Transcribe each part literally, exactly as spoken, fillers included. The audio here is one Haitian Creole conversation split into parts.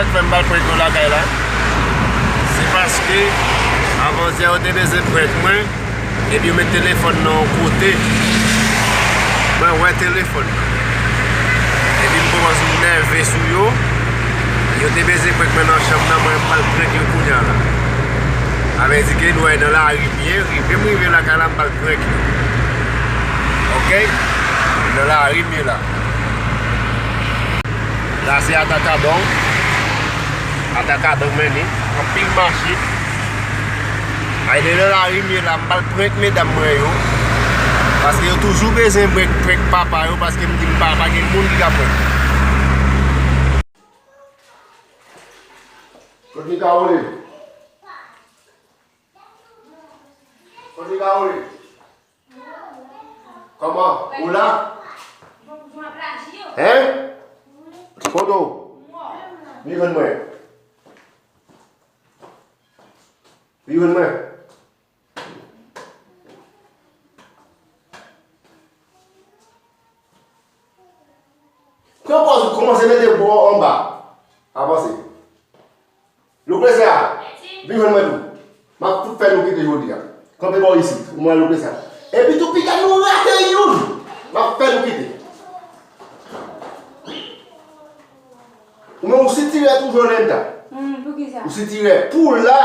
Sa k fè m pa prank yo lakay la, se paske avantyè yo te bezwen prank mwen, epi yo met telefòn nan yon kote. Mwen wè telefòn nan. Epi m kòmanse nève sou yo. Yo te bezwen prank mwen nan chanm nan, mwen m pral prank yo kounye a la. Sa vle di ke nou wè nan lari m ye, rive m rive lakay la, m pral prank yo. Oke? Nan lari m ye la. La se Atacadão. Atacadão mennen anpil machin. Ay, dedan lari m ye la, m pral prank medam mwen yo. Paske yo toujou bezwen prank, prank papa yo, paske m di m pa, pa gen moun ki ka prank. Kot li ka woule? Kot li ka woule? Kòman? Ou la? Hein? Kote w? Vin jwenn mwen. Vin jwenn mwen. Pran pòz ou, kòmanse mete bò anba. Avanse. Lucrezia, vin jwenn mwen tou. M ap fout fè nou kite jodi a. Kanpe bò isit, ou mwen Lucrezia. Epi tou piga nou rate youn. M ap fè nou kite. Ou menm ou sitirè toujou Lenda. Hmm, poukisa? Ou sitirè pou la.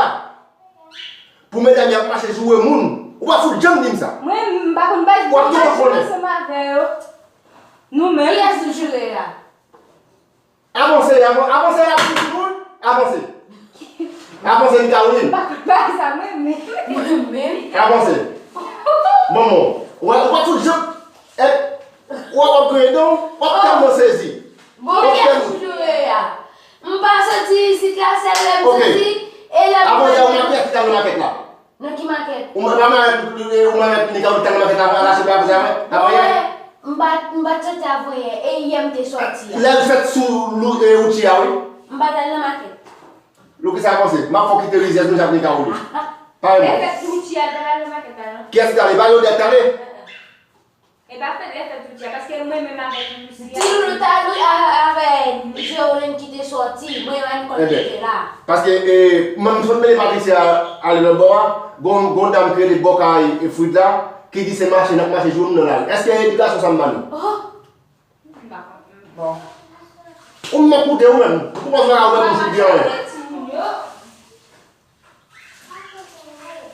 Pou medam y ap mache joure moun. Ou pa fout janm di m sa. Mwen, m pa konn baz. W ap gentan konnen. Ansanm avè yo. Nou menm. Kiyès ou joure la? Avanse, avan-, avanse la pou tout moun. Avanse. Avanse, Nicaroline. M pa konn baz sa, mwen menm. Mwen menm. Avanse. Manman, ou pa, ou pa fout janm. Eh, w ap, w ap griyen dan w, w ap tèlman sezi. Bon, kiyès ou joure a? M pa soti isit la, sèl lè m soti, e lè m... Avan yè, ou makèt, ou t al nan makèt la. Nan ki makèt? Ou ma-, pa makèt, ou makèt, li ka ou t al nan makèt la, rache pa avè, avè yè. M pa, m pa t soti avan yè, e yè m te soti a. Lè l fèt sou lou-, e, wout a, wi. M pa t al nan makèt. Lou ki sa panse, m ap fè w kite rizyèz mwen, j ap ni ka woule. Parèy mwen. Lè fèt wout a, l pa t al nan makèt la, non. Kiyès ki t ale? Pa Jodèt t ale? E pa fèt lè fèt wout a, paske mwen menm avèk Lucia. Di nou ta nou a-, avè Jeolen ki te sòti, mwen menm konn ki te la. Paske, e, mwen m sot mennen Patricia ale nan bò a, gon, gon dam ki rele bò kay e Frit la, ki di se mache n ap mache joure m nan lari. Èske edikasyon sa m ba nou? Oh! M pa konn. Bon. Ou m koute ou menm. Ou panse w ka wè m sou byen anyen.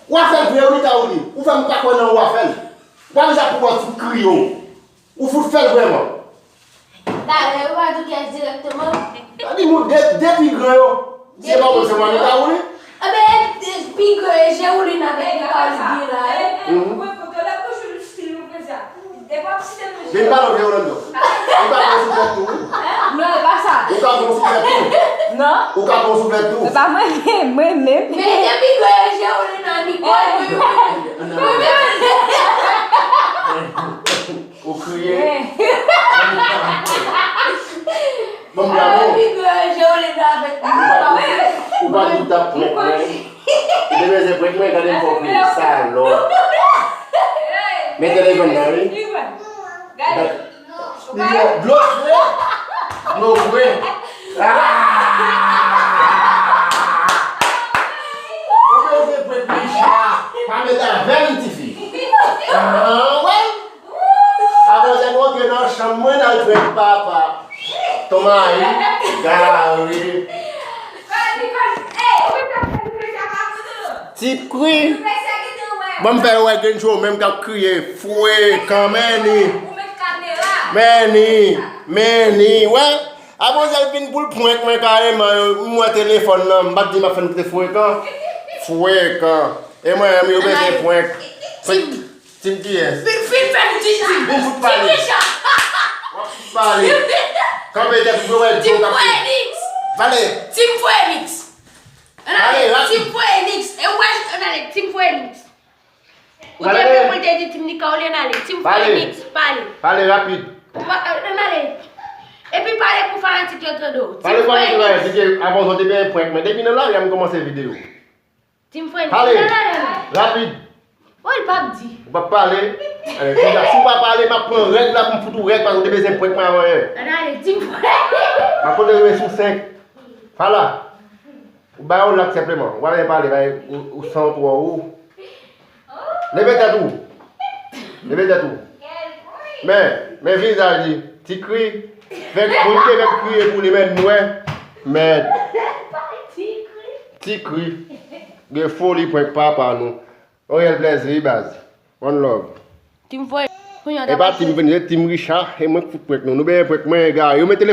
W a fè l vre wi, Taouli. Ou fè m pa kwè nan ou a fè l. W a deja pran w fout kriye w. Ou fout fè l vrèman. Talè, ou pa di w kiyès dirèkteman? Sa di moun de, de pi gran yo. Se pa mwen, se mwen, Taouli. Enben, de pi gran, e Jeoulin avèk Taouli gen la, wi. Mhm. Vin pale w vye Orlando. Ou ka pran souflèt tou, wi. Non, e pa sa. Ou ka pran souflèt tou. Non. Ou ka pran souflèt tou. E pa mwen menm, mwen menm. Men depi ke Jeolen nan mikwo, mwen menm. Ou kriye. Bon, bravo. Depi ke Jeolen nan avèk mwen. Ou pa di w t ap pran mwen. Ou te bezwen prank mwen, gade m fè w kriye, salòp. Men telefòn nan, wi. Gade. Li bon, dlo vre. Dlo vre. Ah! Ou bezwen prank Micha. Pa met avè l, tifi. Ah, wè. Avan lè nou antre nan chanm mwen, n al prank papa. Ton mari, gare. Ti kri. Ban m fè yo wè Grincho menm k ap kriye. Frekan, men ni. Men ni. Men ni. Wè. Avan lè l vin pou l prank mwen kareman, m wè telefòn nan. M pa t di m ap fè n kite frekan. Frekan. E mwen menm, yo bezwen prank. Prank. Team kiyès? Vin, vin fè m di team. Vin fout pale. Team Richard. W ap fout pale. Kanpe tèt ou, wè, Team Four Enix. Pale. Team Four Enix. Ann ale, Team Four Enix. E w wè, ann ale, Team Four Enix. Ou te vle pou l te di Team Nika, olye ann ale. Team Four Enix, pale. Pale rapid. Ou pa, ann ale. Epi pale pou fanatik yo tande w. Pale pou fanatik yo, di ke avan w te byen prank mwen. Depi nan lari a m kòmanse videyo. Team French. Pale. Rapid. Bon, li p ap di. Ou p ap pale? Eh, piga, si w pa pale, m ap pran règ la pou m fout ou règ, paske w te bezwen prank mwen avan yè. Ann ale, Team French. M ap konte rive sou senk. Fala. Ou bay yon lak senpleman. Ou pa vle pale, bay ou, ou san twò ou. Leve tèt ou. Leve tèt ou. Men, men vizaj li. Ti kri. Fèk moun te fèk kriye pou li, men nwè. Men. Ti kri. Gen foli prank papa nou. Oriel Plèzi, wi, baz. One love. Tim Voye. Kounye a, e pa Tim Voye, se Tim Richard. E mwen k fout prank nou. Nou benyen prank mwen, egare. Yo mete